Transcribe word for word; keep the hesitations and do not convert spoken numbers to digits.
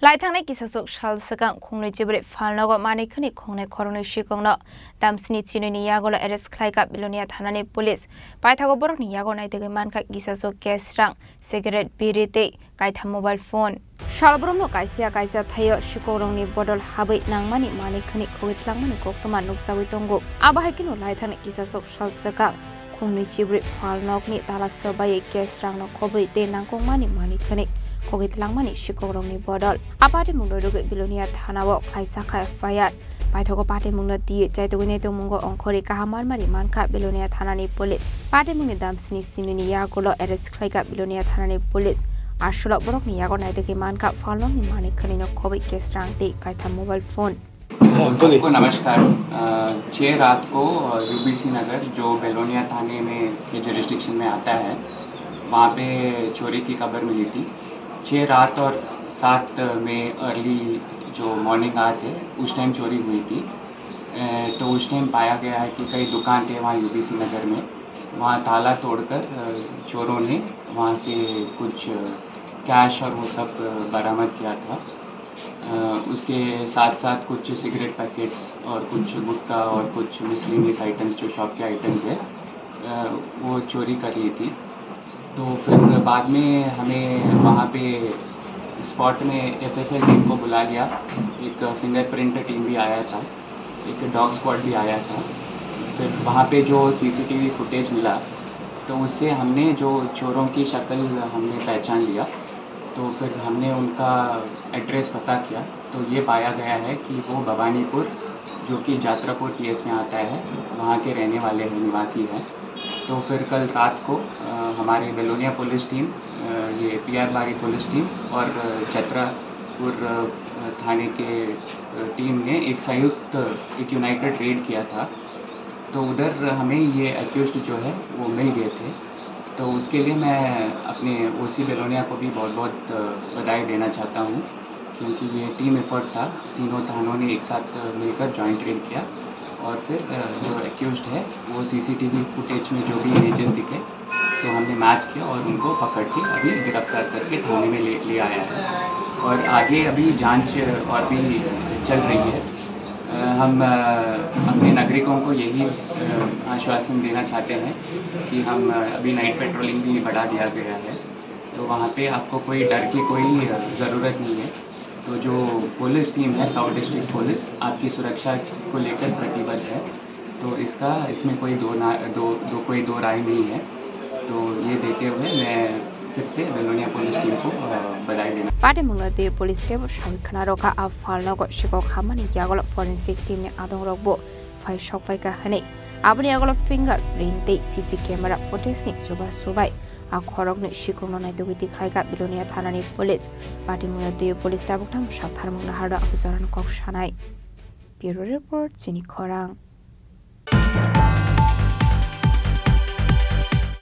Laithangnai kisasuk sal swkang khungnwi chibrwi phalnogo manwi khwnwi khungnai khoroknwi sikokno damsini chinwini yagulo arrest khlaikha Belonia thanani police. Paithago borokni yago naitugwi mankha kisasuk cash rang, cigarette, biri tei kaitham mobile phone. Salbrumno kaisa kaisa thaio sikokrokni bodol habwi nangmani manwi khwnwi khogwi tlangmani koktwma nukjagwi tongo. Abo hai kheno laithani kisasuk sal swkang khungnwi chibrwi phalnokni tala swbaiwi cash rangno khobwi tei nangkukmani manwi khwnwi khogwi tlangmani sikokrokni bodol. A patimungno rwgwi Belonia thanao khlaisakha F I R. Paithago patimungno twi chaitugwi naitukmungo ongkhorwi kaham marmari mankha Belonia thanani police. Patimungni damsini sinwini yagulo arrest khlaikha Belonia thanani police. Aswlok borokni yago naitugwi mankha phalnokni manwi khwnwino khobwi cash rang tei kaitham mobile phone. हाँ, बोलिए। सबको नमस्कार। अ, छः रात को, अ, यूबीसी नगर, जो बेलोनिया थाने में के जुरिस्डिक्शन में आता है, वहाँ पे चोरी की खबर मिली थी। छः रात और सात में अर्ली जो मॉर्निंग आवर्स है, उस टाइम चोरी हुई थी। अ, तो उस टाइम पाया गया है कि कई दुकान थे वहाँ यूबीसी नगर में, वहाँ ताला तोड़कर, अ, चोरों ने वहाँ से कुछ, अ, कैश और वो सब, अ, बरामद किया था। अ, उसके साथ-साथ कुछ सिगरेट पैकेट्स और कुछ गुटखा और कुछ मिसलेनियस आइटम्स, जो शॉप के आइटम्स है, अ, वो चोरी कर ली थी। तो फिर बाद में हमें वहाँ पे स्पॉट में एफएसएल टीम को बुला लिया, एक फिंगरप्रिंट टीम भी आया था, एक डॉग स्क्वाड भी आया था। फिर वहाँ पे जो सीसीटीवी फुटेज मिला, तो उससे हमने जो चोरों की शक्ल हमने पहचान लिया। तो फिर हमने उनका एड्रेस पता किया, तो ये पाया गया है कि वो भवानीपुर, जो कि जात्रापुर पीएस में आता है, वहाँ के रहने वाले हैं, निवासी हैं। तो फिर कल रात को, अ, हमारे बेलोनिया पुलिस टीम, अ, ये पीआर बारी पुलिस टीम और, अ, जत्रापुर, अ, थाने के, अ, टीम ने एक संयुक्त, एक यूनाइटेड रेड किया था। तो उधर हमें ये एक्यूज्ड जो है, वो मिल गए थे। तो उसके लिए मैं अपने ओसी बेलोनिया को भी बहुत-बहुत, अ, बधाई देना चाहता हूँ, क्योंकि ये टीम एफर्ट था। तीनों थानों ने एक साथ, अ, मिलकर जॉइंट रेड किया और फिर, अ, जो एक्यूज्ड है, वो सीसीटीवी फुटेज में जो भी इमेजेस दिखे, तो हमने मैच किया और उनको पकड़ के अभी गिरफ्तार करके थाने में ले, ले आया है। और आगे अभी जांच और भी चल रही है। अ, हम, अ, अपने नागरिकों को यही, अ, आश्वासन देना चाहते हैं कि हम, अ, अभी नाइट पेट्रोलिंग भी बढ़ा दिया गया है, तो वहाँ पे आपको कोई डर की कोई, अ, ज़रूरत नहीं है। तो जो पुलिस टीम है, साउथ डिस्ट्रिक्ट पुलिस, आपकी सुरक्षा को लेकर प्रतिबद्ध है। तो इसका, इसमें कोई दो ना, दो, दो, कोई दो राय नहीं है। तो ये देते हुए मैं फिर से बेलोनिया पुलिस टीम को, अ, बधाई देना। Patimungno tei police tebo sawi khna rokha, a phalnogo sikok hamani yagulo forensic team ni adongrokbo phai sokphaikha hwnwi. Aboni yagulo fingerprint tei C C camera footage ni chuba chubai a khoroknwi sikokno naitugwi tikhlaikha Belonia thanani police. Patimungno tei police tabuk tamo saktharmung naharno abo jorano kok sanai. Bureau Report, Chini Khorang.